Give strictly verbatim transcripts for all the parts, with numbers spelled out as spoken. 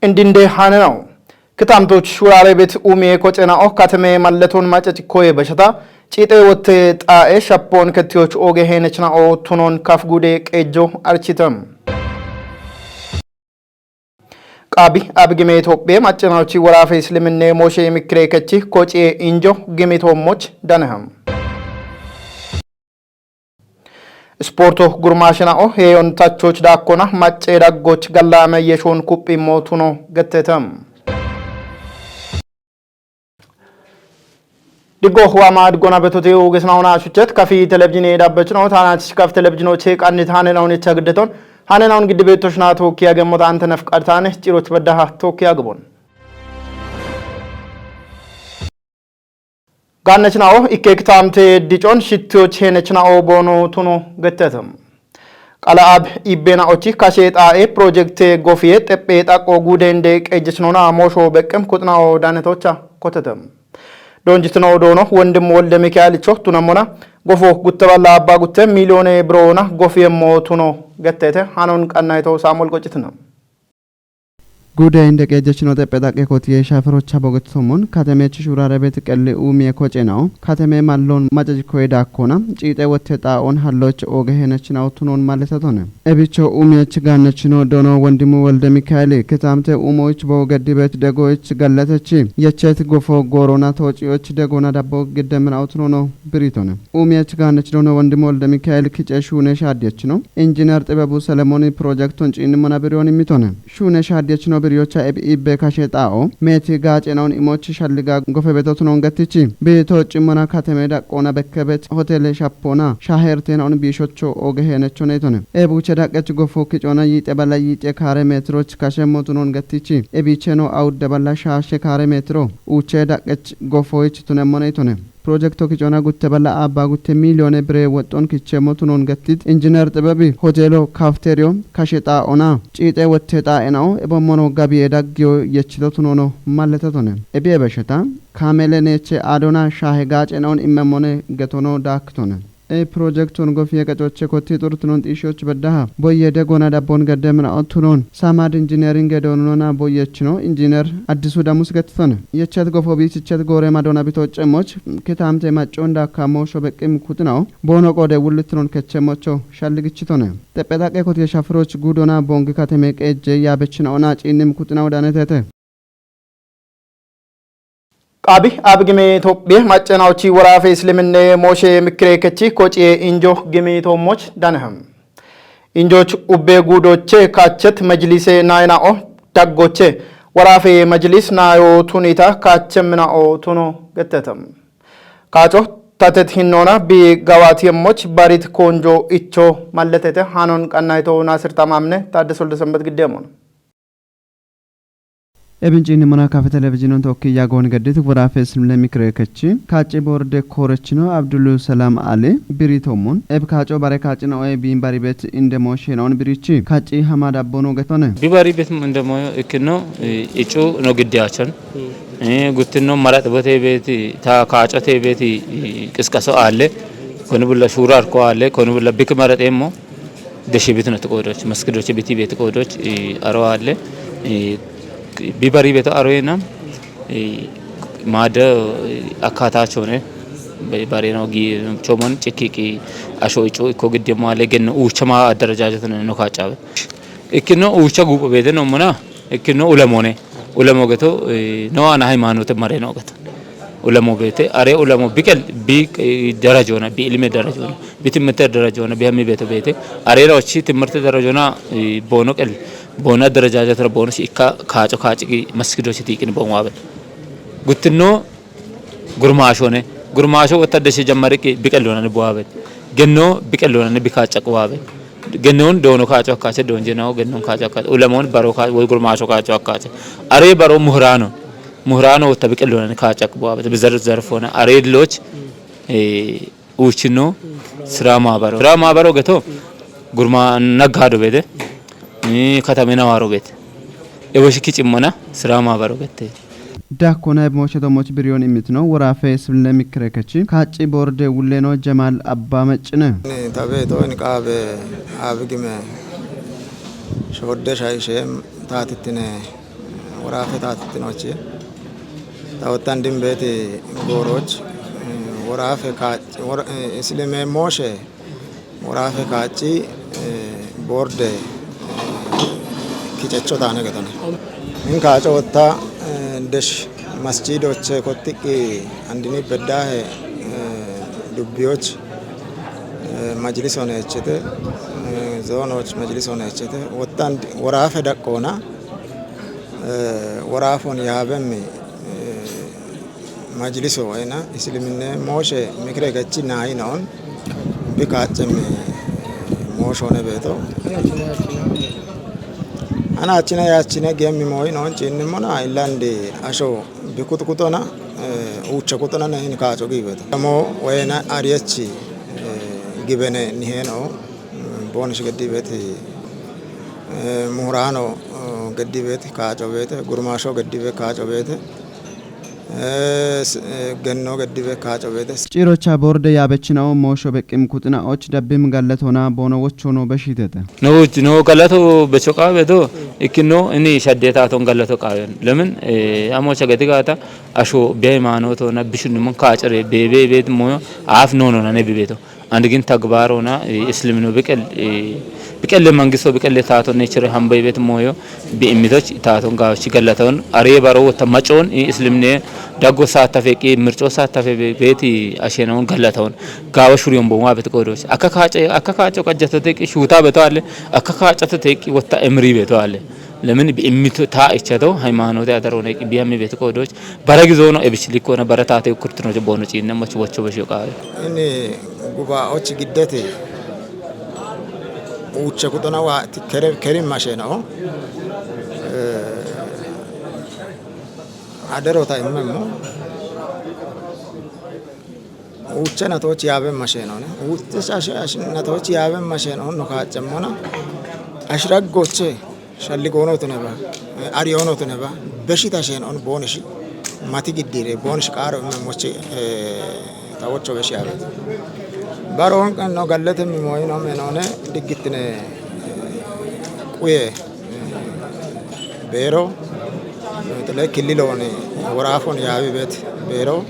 Indinde hanenau. Kitamtoch shurare bet umie kocenao kateme malleton macec koye bashata. Cite wotte xae shapon ketioch oge henechnao tunon kaf gude qejo architam. Qabi abgime Itophiya macanaochi worafe isliminne moshe mikre kechi kocie injo gimito moch daneham. Sporto gurmashina'o heyon tachoch dakkona macce daggoch gallame yeshon kuphi motuno gettetam. Diggo huwa maad gona betoti ugisnauna shuchet kafi televizine dabbechno tanach kaf televizino che qannit hane naun icha giddeton hane naun giddi betoshna tokiya gemmota ante nafqad tane ciroch beddaha tokiya gubon. Gaannechna'o ikke kitaamte dicon shittiyoch heenechna'o boono tuno gettetem. Qala ab ibbenaochi kashe xaa'e projekte gofiye xephe xaqqo guudende qejjechnona moosho beqqem kuxna'o daanetocha kotetem. Donjitno doono wondim wolde Mikaelicho tunamona gofo gutteballa abba gutte miliyoone biroona gofiyemmo tuno gettete hanon qannayto Saamuel Qoccitna. Gude inde qeejjechino xephe xaqqe kotiye shafirocha bogettomon katemechi shurare bet qelli umiye kocenao kateme mallon macaj koydakkona ciixe wotte xaa'on halloch oge henechinaw tunon malletatone. Ebicho umiyech gaannechino doono wondimu wolde Mikaeli kitamte umoyich bo geddibet degoyich gallatechi yechet gofo goorona toociyoch degona dabbo giddeminaw tunono biritone. Umiyech gaannechino doono wondimu wolde Mikaeli kice shuune shaaddiyechino injiner Xibebu Selemoni projekton ciinnimona biriyon immitone. Shuune shaaddiyechino biriyocha eb ibbe kashe xaa'o meeti gaacenaun imochi shalliga gofe betotunon gattichi biito cimmona kateme daqqoona bekkebet hotele shappoona shaahertenaun biishocho oge heenecho neetone. Ebuche daqqech gofo kicoona yiixe balla yiixe kaare meetiroch kashe motunon gattichi ebicheno awudde balla shaashe kaare meetiro uuche daqqech gofoyich tunemmo neetone. Projekto kicoona gutte balla abba gutte miliyoone bire woxxon kichemmo tunon gattit injiner Xibebi hotelo kafteriyo kashe xaa'ona ciixe wotte xaa'enao ebommono gabiye daggiyo yechito tunono malletatone. Ebi ebesheta kaamele neeche aadona shaahe gaacenaun immemmone getono daakkitone. E projekton gofiye qacoche kotti xurtunon xiishoch beddaha boyye degona dabbon geddeminaotunon samad injineringe doonunona boyyechino injiner Addisu Damus gettitone. Yechet gofo biichichet goore madona bito cemmoch kitamte maccon dakkammo shobeqqim kuxinao boono qoode wullitnon kechemmocho shalligichitone. Xephe xaqqe kotiye shafiroch guudona bongi kateme qeejje yaabechinaona ciinnim kuxinao daanetete. Qabi abgime Itophiya macanaochi worafe isliminne mooshe mikire kechi kociye injo gimito moch daneham. Injoch ubbe guudoche kachet majlise nayna'o daggoche worafe majlis nayo tunita kachemmina'o tuno gettetem. Kaco tatet hinnona bi gawati yemmoch barit konjo icho malletete hanon qannayto Nasir Tamamne Tadde Solde Sembet giddemon. Ebin ciinni mona kafe televizinon tokki yagoon gaddit wuraafe ismile mikire kechi kacci borde koorechino Abdulu Salam Ali biri tomon eb kaaco bare kaacina oye biin bari bet indemo sheenaon birichi kacci hama dabbono getone. Bi bari bet indemo ikkino, eh, icu no giddiyaachon. Eh, guttino marax bote beti ta kaacote beti, eh, qisqaso aalle. Koni bulla shuura arko aalle, koni bulla bik maraxeemmo. Deshi bitnot qoodoch, masgidoch biti bet qoodoch, eh, aro aalle, eh, bi bari beto aro yena, eh, maada, eh, akkataachone, be-, bareno gi chomon cikki asho ico ikko giddemo aalle genno uucha ma addarajajet no kaacawe. Ikkino uucha guupho beete no mona, ikkino ulamone. Ulamo geto, eh, no ana haymaanote mare no geto. Ulamo beete, are ulamo biqel, bi, eh, darajona, bi ilime darajona, bi timmete darajona, bi hammi beeto beete. Are rochi timmete darajona, eh, boono qel, boona darajajatira boono shi ikka kaaco kaaci gi masgido shi tiiqin boon waabe. Guttino gurmaashone, gurmaasho wottadde shi jammari qi-, biqel doonani buwaabe. Genno biqel doonani bi kaaca quwaabe. Gennon doono kaaco akkaache, doonje nawo gennon kaaco akkaache, ulamon baro ka-, woy gurmaasho kaaco akkaache. Are baro muhraano, muhraano wotta biqel doonani kaaco ak buwaabe. Bizar zarfona, are loch, eh, uuchino, sira maabaro. Sira maabaro geto, gurma naggaado beete, eh, katame nawaaro beete. Ewo shikki cimmona, sira maabaro gette. Dakkona eb mooshe domoch biriyon imitno, worafe ismile mikre kechi, kacci borde wulleno Jamal Abba Meccine. Ni tabe to in qaabe abigime shodde shayshe taatittine Woraafe taatittinochi, xa wottan dimbeeti gooroch, eh, woraafe kaac-, wor-, eh, isilimeemmooshe woraafe kaacci, eh, boorde, eh, kicecho taane getone. Min kaaco wotta, eh, desh masjidoche kottiqqi andini beddahe, eh, dubbiyoch, eh, majliso neechete, eh, zoonoch majliso neechete, wottan woraafe daqqoona, eh, woraafon yaabemmi, eh, majliso wayna isiliminne mooshe mikire gachi naayi noon bi kaaccemmi mooshoone beeto. Ana achina yaachine gemmi mooyi noon ciinnimona illandi asho bi kuxuxuxona, eh, uucha kuxuxona ne hin kaaco giibeto. Amo wayna ariyechi, eh, gibene niheeno, mm, boonish geddi beeti, eh, muhuraano, oh, geddi beeti kaaco beete, gurmaasho geddi be kaaco beete, eh, s-, eh, genno geddi be kaaco beete. Ciirocha boorde yaabechinao moosho beqqim kuxinaoch dabbim gallatona boono wochono beshitete. No, no galato becho qaawe do, ikkino ini shadde taaton galato qaawen. Lemin, eh, amocha gedi gaata asho bi haymaanotona bishunni mon kaacere be, be, be moyo aaf nono na ne bibeto. And gin tagbaarona, eh, islimino biqel, eh, biqelle mangisto biqelle taaton neechere hambay bet moyo bi immitoch taaton gaawochi gallataon. Are baro wotta macoon, eh, islimne daggo saattafe qi mirco saattafe be-, beeti asheenaon gallataon. Gaawa shuriyon bon waa bet qoodoch. Akka kaace, akka kaaco qajjatote qi shuuta beto alle, akka kaacatote qi wotta emri beto alle. Lemin bi immito taa ichato haymaanote adarone qi biyammi bet qoodoch. Bara gizono ebich likkona bara taate kurtino boono ciinne moch wocho besho qaawe. Ini gubaa'ochi giddete uuche kuxona waati kere-, kerin masheenao. Eh, aderota immemmo. Uuche natochi yaaben masheenone. Uuche ash-, ash-, natochi yaaben masheenon no kaaccemmona. Ashiraggoche shalligoonotu neba, eh, ariyoonootu neba, beshita sheenon boonish mati giddire, boonish qaaro imme mochi, eh, tawocho beshi yaabe. Baroon qanno gallete mimoyino menone diggittine, eh, quye, eh, beero, eh, tele killilooni woraafon yaabi bet beero,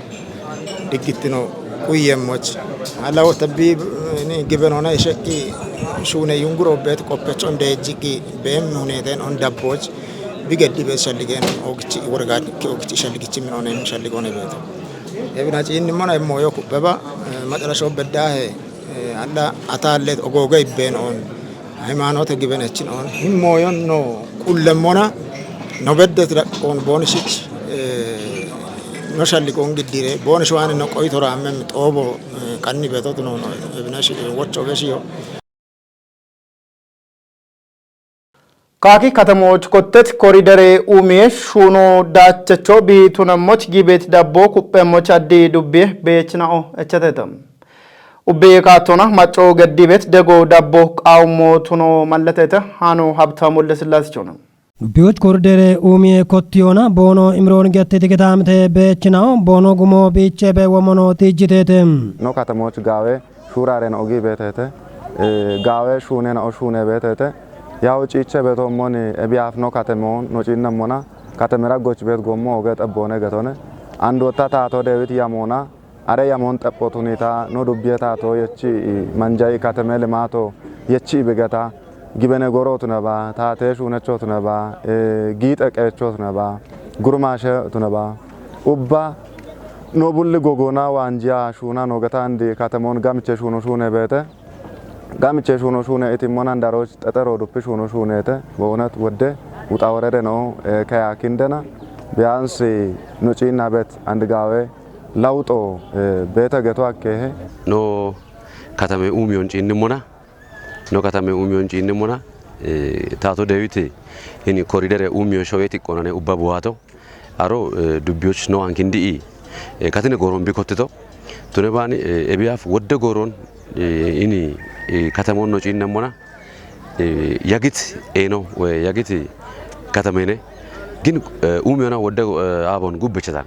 diggittino quyyemmoch. Alla wotta bi, eh, ni gibenona isheqqi shuune yunguro bet qoppechon deejjiqqi beem huneeten on dabboch bi geddi bet shalligeen ogichi worgaad ki ogichi shalligichi min onen shalligone beeto. Ebina ciinnimona emmoyo kubbeba, eh, macarasho beddahe, eh, alla ataallet ogooge ibbeen on. Haymaanote gibenechin on himmoyon no qullemmona no beddet daqqoon boonishich, eh, no shalligoon giddire boonish waani no qoytora ammem xoobo, eh, qanni beetotu no, no, ebinash, eh, wocho beshiyo. Kaaki katamoch kottet koridere umiye shuuno daachacho biitunammoch giibet dabbo kuphemmoch addi dubbiye beechinao echateta. Ubbi kaatona macco geddibeet dego dabbo qaawummo tuno mallatete. Haano Habtaam Wolde Sillaasichona. Dubbiyoch koridere uumiye kottiyona boono imiroon gettiti kitaamite beechinao boono gumo biichebe womono tiijjiteete. No katamoch gaawe shuurareno ogi beetete, eh, gaawe shuunena o shuune beetete. Yaw ciiche beetommoni ebiyaaf no katemo no ciinnammona katemera goch beet gommo oge xebboone getone. Andotta taato Dewit yamoona Are yamon xephotunita no dubbiye taato yechi manjai kateme limato yechi ibigeta gibene gorotuneba, taate shuunechotuneba, eh, giixe qeechotuneba, gurmaashetuneba. Ubba no bulli gogona waanjiya shuuna no geta andi katemon gamiche shuuno shuune beete. Gamiche shuuno shuune itimmona daroch xexero duphi shuuno shuunete. Boonet wodde wuxa worede no, eh, keya kindena. Biyaansi no ciinna bet andigaawe lawuxo, eh, beeta geto akkehe. No katame uumiyon ciinnimmona, no katame uumiyon ciinnimmona, eh, taato Dewiti hini koridere uumiyo showeti qonane ubba buwato. Aro, eh, dubbiyoch no ankindi i, eh, katine goron bikottito. Tune bani, eh, ebiyaaf wodde goron, eh, ini, eh, katamon no ciinnimmona. Eh, yagit eno, we yagit katamene. Gin, eh, umiona wodde, eh, abon gubbechatan.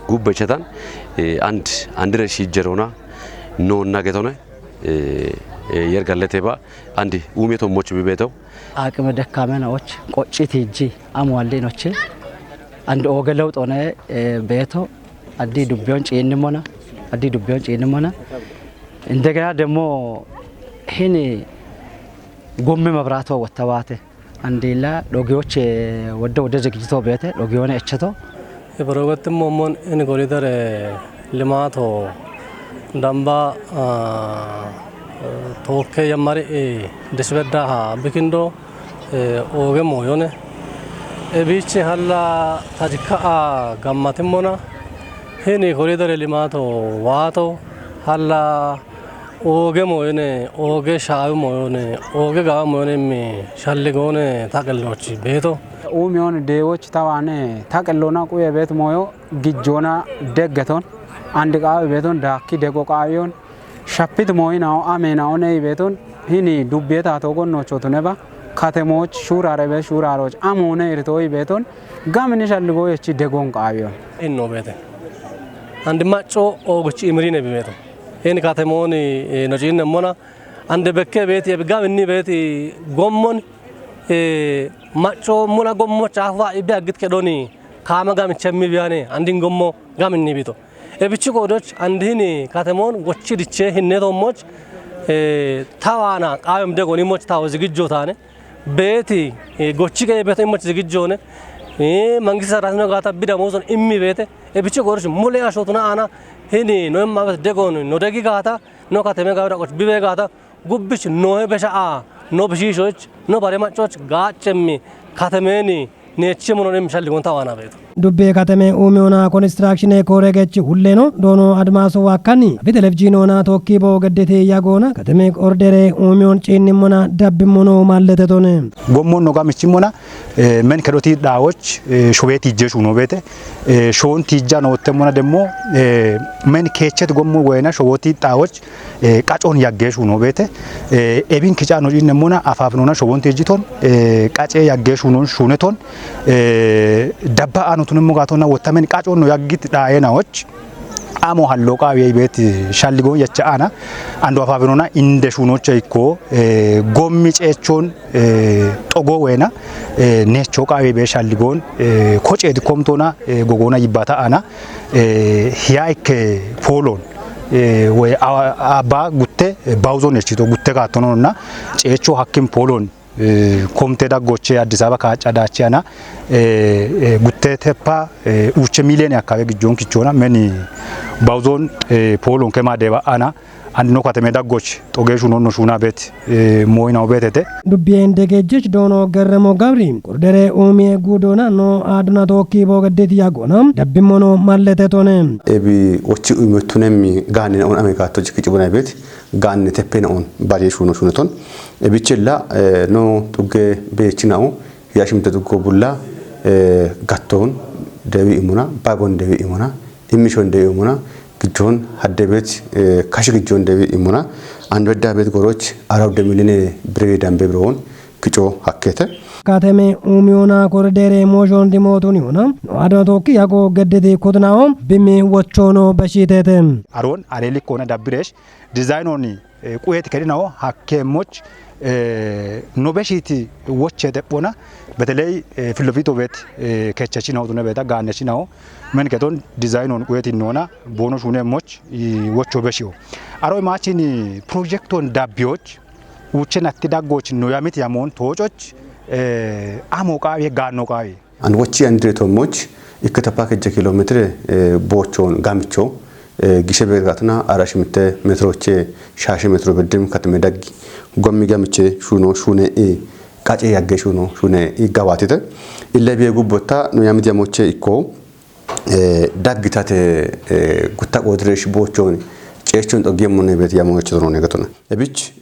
Gubbechatan, eh, and, andire shijerona, no nagetone, eh, eh, yer galleteba, andi umieto moch bibeto. አቅመ ደካማ ናዎች ቆጭት ሂጂ አሟሌ ኖች አንድ ኦገ ለውጥ ሆነ። ቤቶ አዲ ዱቢዮን ጪንሞና አዲ ዱቢዮን ጪንሞና እንደገና ደግሞ ይህን ጎሚ መብራቶ ወተዋተ አንዴላ ዶጊዎች ወደ ወደ ዝግጅቶ ቤተ ዶጊዮነ እቸቶ የበረገትም ሞሞን እን ኮሪደር ልማቶ ዳምባ ቶከ የማሪ ደስበዳ ብክንዶ ኦገ ሞዮነ ኤቢች ሀላ ታጅካአ ጋማትሞና ሄኒ ኮሪደር ልማቶ ዋቶ ሀላ ኦገ ሞዮነ ኦገ ሻዊ ሞዮነ ኦገ ጋባ ሞዮነ ሚ ሻልጎነ ታቀሎች ቤቶ ኡሚዮን ዴዎች ተዋነ ታቀሎና ቁየ ቤት ሞዮ ግጆና ደገቶን አንድ ቃዊ ቤቶን ዳኪ ደጎ ቃዊዮን ሸፒት ሞይናው አሜናው ነይ ቤቶን ሂኒ ዱቤታ ቶጎኖቾ ቱነባ ከተሞች ሹራረበ ሹራሮች አሞነ ይርቶይ ቤቶን ጋምን ሻልጎ የቺ ደጎን ቃቢዮን። ኢኖ ቤተ አንድ ማጮ ኦጎች ኢምሪነ ቢቤቶ ሄን ከተሞን ነጂን ነሞና አንድ በከ ቤት የብጋም እኒ ቤት ጎሞን ማጮ ሙላ ጎሞች አፋ ኢቢ አግት ከዶኒ ካመ ጋም ቸሚ ቢያኔ አንዲን ጎሞ ጋም እኒ ቢቶ ኤብቺ ቆዶች አንዲን ከተሞን ጎቺ ድቼ ህኔ ቶሞች ታዋና ቃብም ደጎን ኢሞች ታወ ዝግጆ ታነ ቤቲ ጎቺ ገ ቤት ኢሞች ዝግጆ ሆነ መንግስት ሰራተኛ ጋታ ቢዳ ሞሶን ኢሚ ቤተ ኤብቺ ቆዶች ሙሌ አሾቱና አና ሂኒ ኖም ማበት ደጎን ኖ ደጊ ጋታ ኖ ከተሜ ጋብዳ ቆች ቢቤ ጋታ ጉብች ኖሄ በሻአ ኖ ብሺሾች ኖ ባሬ ማጮች ጋጨሚ ከተሜኒ ኔቺ ምኖን የሚሻል ሊሆን ታዋና ቤቱ Dubbee kateme uumiyona konistiraakshine kooreegechi hulleeno doono adimaaso waakkanni afi televizhiinoona tookkiibo geddete yagoona kateme ordeere uumiyon ciinnimmona dabbimmono malletetone. Gommoon no gamichimmona men kedhoti dhaawoch showeeti ijjeeshu no beete shoon tiijja noottemmona demmo men keechcheti gommo woyna showooti dhaawoch qacoon yaggeeshu noo beete ebin kicaano ciinemmona afaafinoona showonte ijjiton qacee yaggeeshu noon shuuneton dabba aanotunemmo gaatonna wottamen qacoon no yaggit dhaayenaoch amo hallo qaawiye beet shalligoon yacha aana ando afaafinoona inde shuunocha ikko gommi ceechoon xogo weena neecho qaawiye beet shalligoon koceedi komtoona gogoona yibbata aana hiya ikke pooloon woy abba gutte bawuzo neechito gutte gaattononna ceecho hakkim pooloon komte daggoche Addis Ababa kaacca daachiyana gutte teppa uuche miiliyoone akkawe gijjoon kichoona meni bawuzoon pooloon kema deeba ana andino kateme daggoch xogeeshu nonno shuuna beet mooyinawo beetete. Dubbiyen degeejjech doono Gerremo Gabri kordere uumiye guudoona no aaduna tookki boogeddit yagoona dabbimmono mallete tone. Ebi wochi uymettunemmi gaanina on ame gaatto jikki cibuna beet gaanne teppena on bari shuuno shuuno ton. Ebichilla no tugge beechinao yashimte tuggo bulla gatton dewi imuna bagon dewi imuna immishon dewi imuna gijjon hadde beet kashi gijjon dewi imuna and wedda beet goroch arawde miline bire dambe biroon kico hakkete. Kateme uumiyona kordere mooshon dimootuniyona no aduna tookki yago gedditi kutinao bimmi wochono beshitete. Aroon aleelikkoona dabbireesh dizayinoonni quyeeti kedhinawo hakkeemmoch no beshiiti woche dephona beteley fillofito beet kechechinawo tune beeta gaannechinawo men keton dizayinoon quyeeti noona boono shuuneemmoch wocho beshiyo. Aro imaachin pirojekton dabbiyoch uuchen atti daggoch no yamit yamoon toococh amo qaawiye gaanno qaawiye. An wochi andire tommoch ikkita package kilometre boochoon gamicho gishe beergatna ara shimte metroche shaashe metro beddim katme daggi gommi gamiche shuno shune i qace yagge shuno shune i gawaatite ille biye gubbotta no yamit yamoche ikko daggitate gutta qoodireesh boochoon ceechoon xoggeemmone beet yamoche tonone gatona. Ebich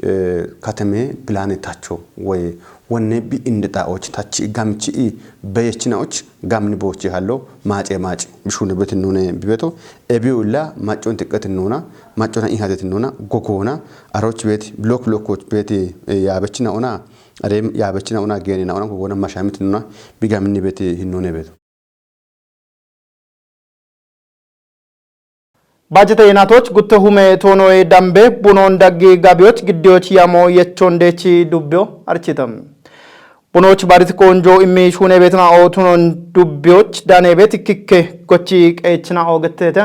kateme bilane tacho woy wonne bi inde xaoch tachi gamichi i beyechinaoch gamni boochi hallo maace maaci bishune beet nune bibeto ebiu illa maccon tiqqet nuna maccona ihadet nuna gogoona aroch beet blok blokoch beet yaabechina ona arem yaabechina ona geenina ona gogoona mashamit nuna bi gamni beet hinnune beeto. Baajete yinaatoch gutte hume toonoe dambe bunoon daggi gabiyoch giddiyoch yamo yechon deechi dubbiyo architam. Bunoch barit konjo immi shune betina otunon dubbiyoch dane bet kikke gochi qechina ogetete.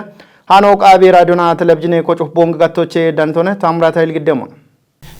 Hano qabi radiona televizine kocho bong gattoche dantone Tamrata Hilgidemon.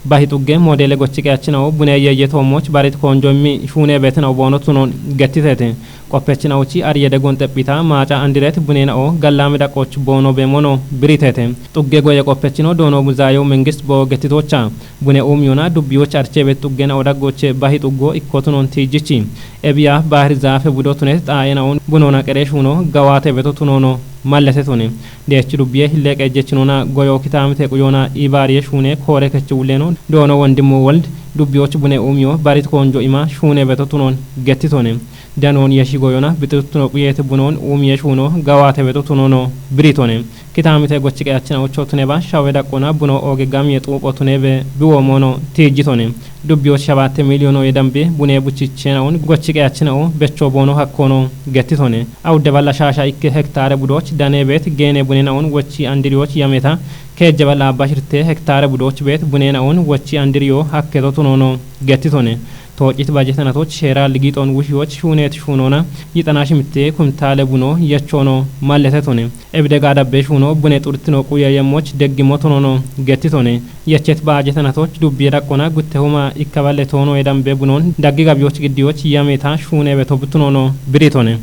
Bahi xugge modele gochi qechina o bune yeye tomoch barit konjo immi shune betina obono tunon gettitete. Qoppechina ochi ariyede gon xephita maaca andiret bunena o gallame daqoch bono bemono biritete. Xugge goye qoppechino doono buzaayo mengist bo gettitocha. Bune uumiyona dubbiyoch archebet xuggena o daggoche bahi xuggo ikkotunon tiijichi. Ebiya bahir zaafe budo tunet xaayena on bunona qeresh uno gawaate beto tunono mallete tune. Deechi dubbiye hille qejjechinona goyo kitamite quyona ibaariye shuune koore kechi wulleno doono wondimmo wold dubbiyoch bune uumiyo barit konjo ima shuune beto tunon gettitone. Danoon yeshi goyona bixirtuno quyete bunoon uumiye shuuno gawaate beto tunono biritone. Kitamite gochi qeyachina ocho tuneba shawe daqqona buno oge gamiye xuuqo tunebe biwoomono tiijjitone. Dubbiyoch shabatte miliyono ye dambi bune buchichena on gochi qeyachina o becho boono hakkono gettitone. Awudde balla shaasha ikke hektare budoch dane bet geene bunena on wochi andiriyoch yameta keejje balla abba shirte hektare budoch bet bunena on wochi andiriyo hakketo tunono gettitone. Toocit bajetanatoch sheera ligiixon wushiyoch shuunet shuunona yixana shimitte kuntaale buno yechono mallete tone. Ebide gaadabbe shuuno bune xurtino quye yemmoch deggimo tonono gettitone. Yechet bajetanatoch dubbiye daqqona gutte huma ikkaballe toono edambe bunon daggi gabiyoch giddiyoch yameta shuunebe tobtunono biritone.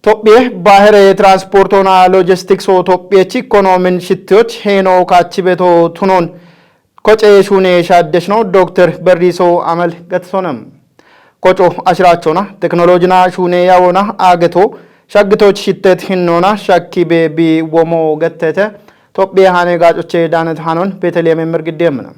Tophiye baahire transportona logistics o Tophiyechi konomin shittiyoch heeno kaachibeto tunon koce shuune shaaddeshno Dokter Berriso Amel Gatisonam. Koco ashirachona teknolojina shuune yawona aageto shaggitoch shittet hinnona shakki be bi womo gettete Tophiye hane gaacoche daanet hanon Beteliyeme mirgiddemna.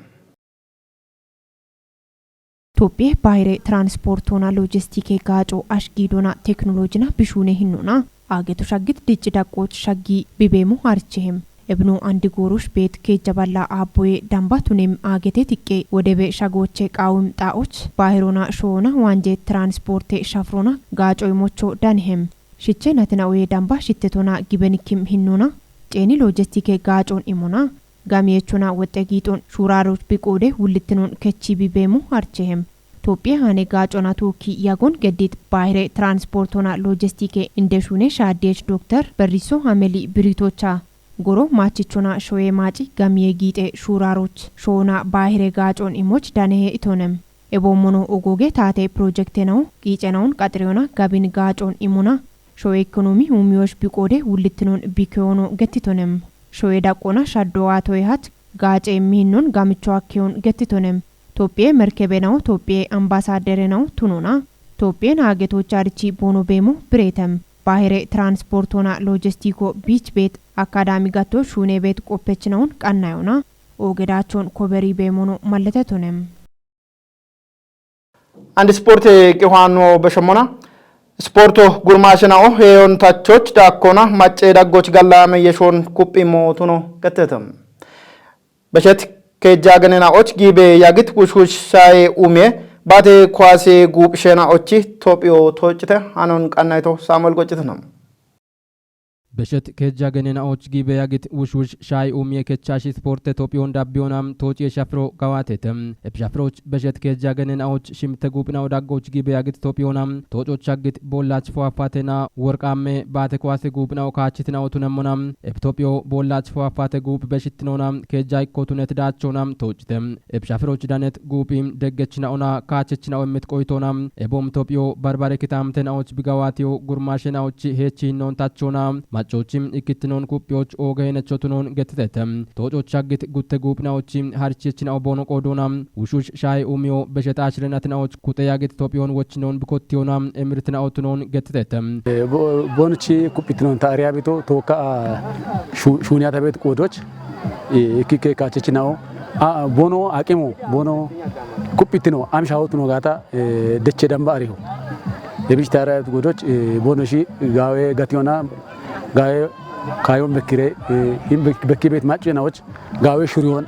Tophiye baahire transportona logistike gaaco ashgiidona teknolojina bishuune hinnona aageto shaggit dicci daqqoch shaggi bibeemu harchehem. Ebnu andi goorush beet keejja balla aabboye damba tunem aagete tiqqe wodebe shagooche qaawim xaa'och baahirona shoona waanje transporte shafrona gaaco imocho danihem. Shiche natina oye damba shittetona gibenikkim hinnona ceeni logistike gaacon imona gamiyechona woxxe giixon shuuraroch biqoode wullittinon kechi bibeemu harchehem. Tophiye hane gaacona tookki yagon geddit baahire transportona logistike indeshune shaaddech Dokter Berriso Hameli biritocha. Goro maachichona shoye maaci gamiye giixe shuuraroch shoona baahire gaacon imoch danehe itonem. Eboommono ogoge taate projektenawu qiicenawun qaxireyona gabin gaacon imona shoye ekonomi humiyosh biqoode wullittinon bikeyono gettitonem. Shoye daqqona shaddo aatoye hat gaace mihinnon gamicho akkeyon gettitonem. Tophiye merkebenawu Tophiye ambasaderenawu tunona. Tophiye naagetoch arichi boono beemo biretem. Baahire transportona logistiko biich beet akadami gatto shuune beet qoppechinawun qannayona. Oogedachon koberi beemono malletetonem. Andi sporte qihuwaanno beshemmona. Sporto gurmaashena'o heeyon tachoch daakkona macce daggoch galla meyyeshoon kuphimmo tuno gettete. Beshet keejja genena'och giibe yagit wushwush shaye umiye baate kuwaase guuphishena'ochi Tophiyo toocite hanon qannayto Saamu'el Goccitino. Beshet keejja genena'och giibe yagit wushwush shaye umiye kechashi sporte Tophiyon dabbiyona tooci eshafiro gawaatete. Epshafroch beshet keejja genena'och shimte guuphina'o daggoch giibe yagit Tophiyona toococh shaggit boollach fowafatena worqamme baate kuwaase guuphina'o kaachitina'o tunemmona. Ep Tophiyo boollach fowafate guuphi beshittinona keejja ikko tunet daachona toocite. Ep shafiroch danet guuphi deggechina'ona kaachechina'o emmit qoytona. Ebom Tophiyo barbare kitamtena'och bigawaatiyo gurmaashena'och heechi hinnon tachona. Machochi ikkittinon kuphiyoch ooge henecho tunon gettitete. Toococh shaggit gutte guuphina'och harchechina'o boono qoodona. Wushwush shaye umiyo beshet ashrenatina'och kuxe yagit Tophiyon wochchinon bikottiyona emirtina'o tunon gettitete. Eh, bo-, bonochi kuphitinon ta ariya bito tookka, ah, shu-, shuniyata bet qoodoch, eh, ikkike kaachechina'o, ah, bono aqimo, bono kuphitino, am shahotuno gaata, eh, deche damba ariho. Ebish ta ariya bet qoodoch, eh, bonoshi gaawe gatiyona, gaawe kaayon bekkire, eh, hin bek-, bekki bet maccena'och, gaawe shuriyon,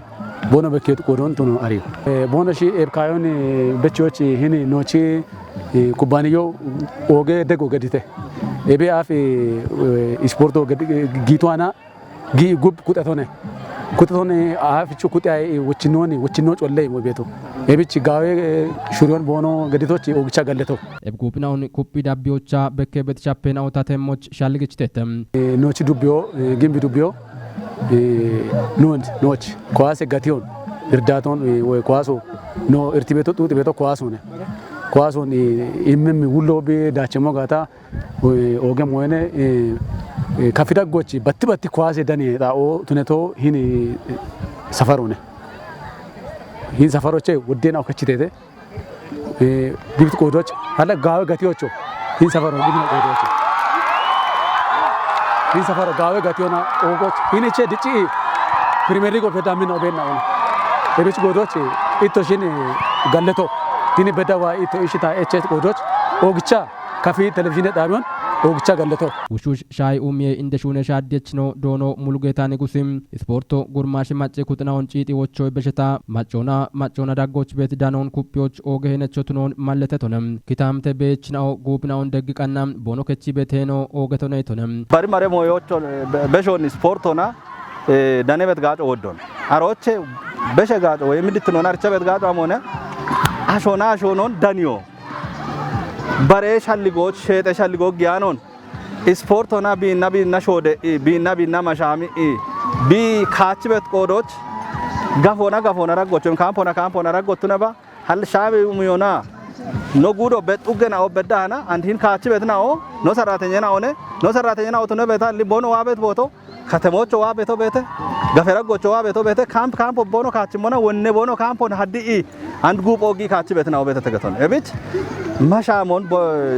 bono bekket qoodon tuno ariyo. Eh, bono shi eb kaayon, eh, bechoch, eh, hini nochi, eh, kubbaniyo ooge dego gedite. Ebe af, eh, eh, isporto ged-, eh, gituana gi gub kuxetone. Kuteton afichu kuxi ay wochinoni wochinno colle mo beto. Ebichi gawe shuriyon bono geditochi ogicha galleto. Ebguuphina'on kuphphi dabbiyocha bekke betichappe na'o tatemmoch shalligichitetem. Nochi dubbiyo gimbi dubbiyo non nochi kuwase gatiyon irdaton woy kuwaso no irtibeto xuxibeto kuwasone. Kuwason immemmi wullo bi dachemo gata oge moyene kafidaggochi batti batti kuwase dani xa'o tuneto hini safarone. Hin safaroche wuddena okachitete. Gibit qodoch hala gawe gatiyocho. Hin safaro gibit qodocho. Hin safaro gawe gatiyona ogoch hini che dici Premier League of Damin obenna on. Ebich qodoch itto shin galleto. Hini bedawa itto ishita eche qodoch ogicha kafi televizhine xaabiyon ogicha galleto. Wushush shaay umiye inde shuune shaaddiyechino doono Mulugeeta Nigusim isporto gurmaashe macce kuxina'on ciixi wochoy besheta maccona maccona daggoch beet danon kuphphiyoch ooge henechotunon malletetonem. Kitamte beechina'o guuphina'on deggi qanna boono kechi beteeno oogetoneytonem. Bari mare moyocho beshon isportona danebet gaaco woddon. Aroche beshe gaaco woy miditino narcha bet gaaco amone ashona ashonon daniyo. Bare shalligoch sheete shalligo giyanon isportona biinna biinna shoode i biinna biinna mashami i bi kaachibet qoodoch gafona gafona raggochon kaampona kaampona raggotuna ba hal shaabe umiyona no gudo bet uggena obbedahana and hin kaachibet na'o no sarratenya na'one no sarratenya na'o tune beta li bono wabet boto katemocho wabeto bete gafe raggocho wabeto bete kamp kamp bono kaachimona wonne bono kampon haddi i and guup oggi kaachibet na'o bete tegeton. Ebich mashamon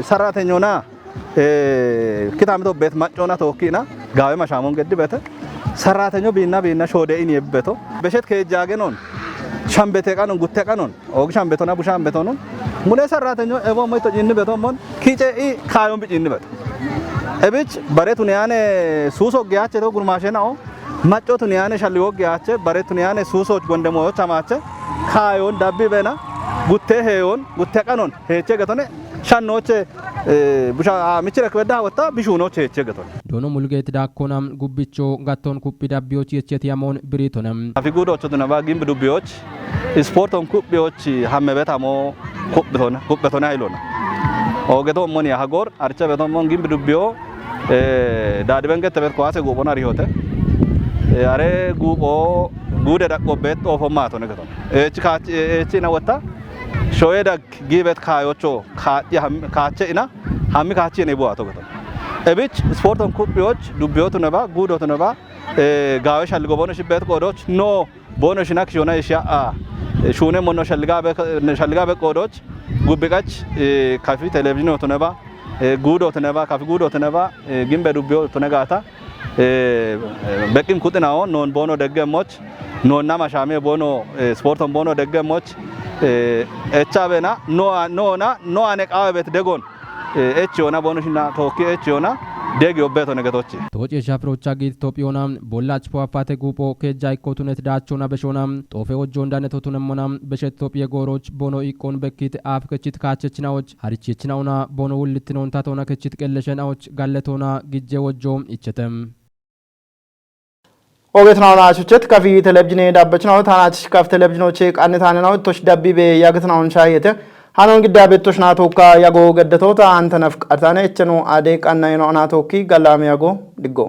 sarratenyona kitamito bet maccona tokkina gawe mashamon geddi bete sarratenyo biinna biinna shoode ini ebbeto beshet keejjagenon shambete qanon gutte qanon ogi shambetona bu shambetonon mule sarratenyo ebo moyto cinni beto mon kice i kayon bi cinni beto. Ebich bare tuniyane suso giyache to gurmashe na'o macco tuniyane shalli woggiyache bare tuniyane suso gonde moyo chamache kayon dabbi bena gutte heyon gutte qanon heche getone shannoche busha michire kweda wotta bishunoche heche getone. Doono Mulugeeti daakkona gubbicho gatton kuphphi dabbiyoch yecheti amon biritonem. Afi gudocho tunaba gimbi dubbiyoch isporton kuphphiyoch hamme betamo kuphphetona kuphphetona ilona. Ogeto moni hagor archa beto mon gimbi dubbiyo dadi bengete bet kuwase guubona rihote. Are guubo guude daqqo bet ofo matone geton. Echi kaach echi na wotta shoye dag gibet kayocho kaachi kaache ina hammi kaachi ne buwa to geton. Ebich sporton kuphphiyoch dubbiyotu neba guudotu neba gawe shalligo bono shibbet qodoch no bono shinak shona isha a shune mono shalliga be shalliga be qodoch gubbiqach kafi televizhinotu neba guudotu neba kafi guudotu neba gimbe dubbiyotu negata beqqim kuxinawo non bono deggemmoch non nama shame bono sporton bono deggemmoch echa bena no no na no ane qawe bet degon echi yona bono shina tokki echi yona degi obbeto negetochi. Toci shapirocha git Tophiyona bollach poapate gupo kejja ikkotunet dachona beshona xofe ojjon danetotunemmona beshet Tophiye goroch bono iqqon bekkit af kechit kachechinawoch harichechinaona bono wullitinon tatona kechit qelleshenawoch galletona gijje wojjo ichetem. Ogetnaona achuchet kafi televizhine dabbechnawo tanach kaf televizhinoche qannetane nawo tosh dabbi be yagetnaon shayete hanon gidda bettoshna tokka yago geddetota antanaf qartane echeno ade qannayno ana tokki galame yago diggo.